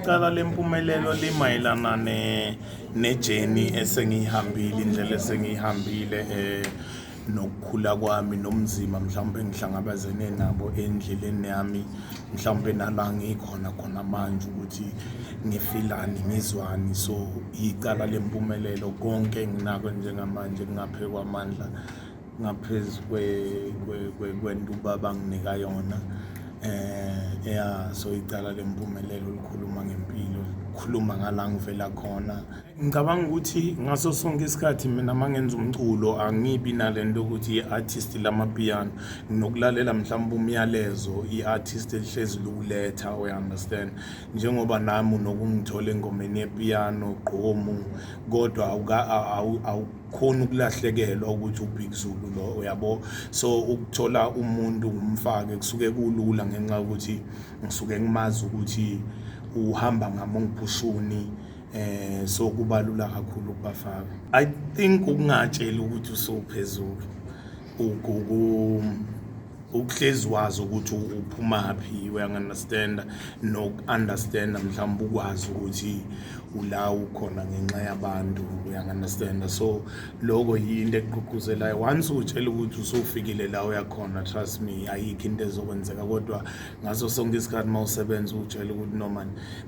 Icala lempumelelo limayelana ne-journey esengiyihambile, indlela esengiyihambile nokukhula kwami nomzima mhlawumbe engihlangabezene nabo endleleni yami, mhlawumbe nala ngikhona khona manje ukuthi ngifilani, ngizwani. So icala lempumelelo konke enginako njengamanje kungaphe kwamandla, ngaphezu kwento ubaba anginika yona. Yeah, so icala lempumelelo likhuluma ngempilo, likhuluma ngala ngivela khona. Ngicabanga ukuthi ngaso sonke isikhathi mina uma ngenza umculo angibi nalento ukuthi i-artist lamapiyano, nginokulalela mhlawumbe umyalezo i-artist elihlezi lukuletha, uya-understand, njengoba nami unokungithola engomeni yepiyano gqomu, kodwa awukhoni ukulahlekelwa ukuthi uBig Zulu lo, uyabo. So ukuthola umuntu ngumfake kusuke kulula ngenxa yokuthi ngisuke ngimazi ukuthi uhamba ngami ongiphushuni, so kubalula kakhulu ukubafaka. I think ukungatsheli ukuthi usuphezulu, ukuhlezi wazi ukuthi uphumaphi, uyangi-understand, noku-understand mhlawumbe ukwazi ukuthi ula ukhona ngenxa yabantu, uyangi-understand. So lokho yinto ekugqugquzelayo. Once utshela ukuthi usufikile la uyakhona, trust me, ayikho into ezokwenzeka. Kodwa ngaso sonke isikhathi uma usebenza utshela ukuthi noma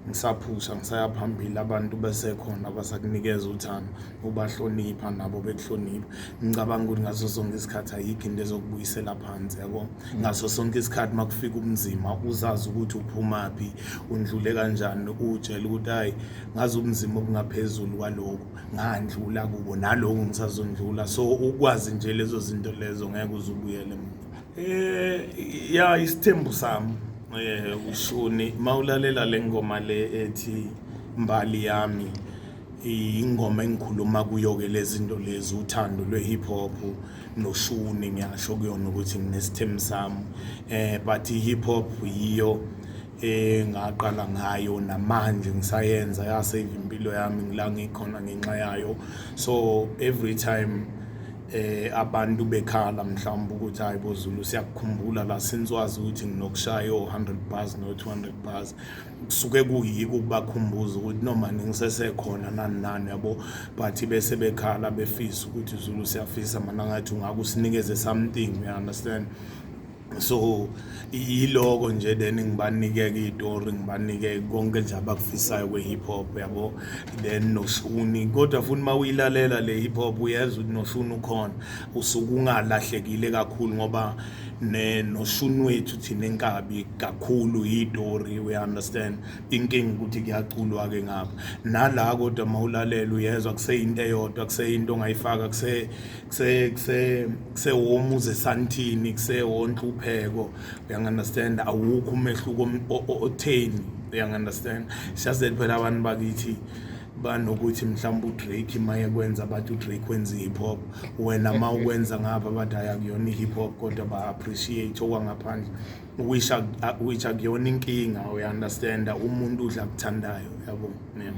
ngisaphusha, ngisaya phambili, abantu besekhona basakunikeza uthando, ubahlonipha nabo bekuhlonipha. Ngicabanga ukuthi ngaso sonke isikhathi ayikho into ezokubuyisela phansi, yabo. Ngaso sonke isikhathi uma kufika ubunzima uzazi ukuthi uphumaphi, undlule kanjani, utshele ukuthi hayi, ngazi ubunzima obungaphezulu kwalokhu ngandlula kubo, naloku ngisazondlula. So ukwazi nje lezo zinto lezo ngeke uze ubuyele emuva. Ya, isithembu sami ushuni mawulalela le ngoma le ethi Mbali Yami, ingoma engikhuluma kuyo ke lezi zinto lezi, uthando lwe-hip hop noshuni. Ngiyasho kuyona ukuthi nginesithembu sami, but i-hip hop yiyo engaqala ngayo, namanje ngisayenza, ya-save impilo yami, ngila ngikhona ngenxa yayo. So every time abantu bekhala mhlawumbe ukuthi hayi bo Zulu, siyakukhumbula la, since wazi ukuthi nginokushaya o-100 bars no-200 bars, kusuke kuyiko ukubakhumbuza ukuthi noma ngisesekhona nani nani, yabo. But bese bekhala befisa ukuthi Zulu, siyafisa mana ngathi ungake usinikeze something, you understand. So yiloko nje, then ngibanike itori, ngibanike konke nje abakufisayo kwe-hip hop, yabo, then noshuni. Kodwa futhi uma uyilalela le hip hop uyezwa ukuthi noshuni ukhona, usuke ungalahlekile kakhulu, ngoba noshuni wethu thina enkabi kakhulu yitori, we understand. Inkinga ukuthi kuyaculwa-ke ngapha nala, kodwa uma ulalela uyezwa kuseyinto eyodwa, kuseyinto ongayifaka, kuse kuse kuse kusewomuzi esantini, kusewonhlupheko, uyangi-understand. Awukho umehluko otheni, uyangi-understand. Siyazeli phela abantu bakithi banokuthi mhlawumbe uDrake maye kwenza, bathi uDrake wenza i-hip hop, wena ma ukwenza ngapha bathi hayi, akuyona i-hip hop, kodwa ba-appreciate okwangaphandle, which akuyona inkinga, uya-understand. Umuntu udla akuthandayo, yabo, yeah.